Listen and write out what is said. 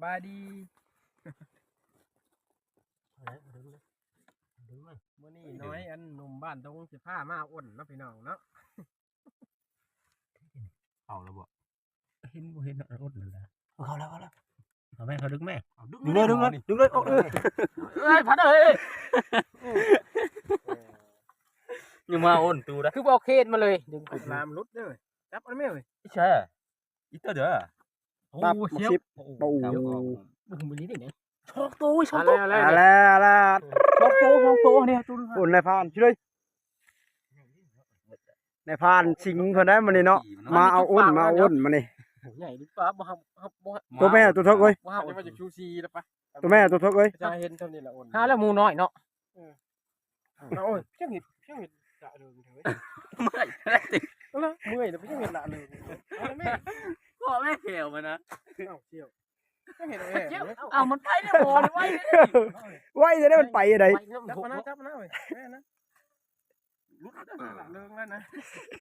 ບາຍດີ ມື້ນີ້ນ້ອຍອັນໜຸ່ມບ້ານຕົງຊິພາມາອົນເນາະພີ່ນ້ອງເນາະ ເຂົ້າແລ້ວບໍ່? ເຫັນບໍ່ເຫັນ ອົນນັ້ນລະ ເຂົ້າແລ້ວ ເຂົ້າແລ້ວ ເອົາແມ່ ເຂົາດຶງແມ່ ເອົາດຶງ ດຶງເລີຍ ດຶງເລີຍ ດຶງເລີຍ ເອົາ ເອີຍ ເອີຍ ພັດເອີຍ ຍັງມາອົນຕູໄດ້ ຄືບໍ່ເອົາເຂດມາເລີຍ ດຶງ ລາມຫຼຸດເດີ ຈັບອັນແມ່ເອີຍ ໃຊ່ ອີເຕີເດີ ໂອ້ ສິບ ໂອ້ ບໍ່ມີນີ້ເດ້ ສອງໂຕ ສອງໂຕ ເອົາແລ້ວ ເອົາແລ້ວ ສອງໂຕ ສອງໂຕ ເອົາເດ້ ຕຸນ ໂອ້ ນາຍພານຊິເລີຍ ນາຍພານສິງເພິ່ນໄດ້ມື້ນີ້ເນາະ ມາເອົາອົນ ມາເອົາອົນມື້ນີ້ ໂອ້ ໃຫຍ່ດີກວ່າ ບໍ່ຮັບ ບໍ່ ຕົວແມ່ຕົວເຖິກເອີຍ ບໍ່ຮັບ ວ່າຈະຊູຊີລະປະ ຕົວແມ່ຕົວເຖິກເອີຍ ຈະເຫັນເທົ່ານີ້ລະອົນ ຫາແລ້ວໝູນ້ອຍເນາະ ເອີ ເອົາ ໂອ້ຍ ຈັ່ງເຮັດ ຈັ່ງເຮັດລະເລີງເດີ ເມື່ອຍ ເອົາລະ ເມື່ອຍແລ້ວ ຈັ່ງເຮັດລະເລີງ ເອົາລະແມ່ ພໍ່ແມ່ແຖວມານະ ເອົາ ສ່ຽວ ຈັ່ງເຮັດແມ່ ເອົາ ມັນໄປແລ້ວ ບໍ່ໄດ້ໄວເດ້ ໄວແທ້ ມັນໄປໄດ໋ ຈັບມານະ ຈັບມານະເວີຍ ແມ່ນະ ຫຼຸດລະເລີງແລ້ວນະ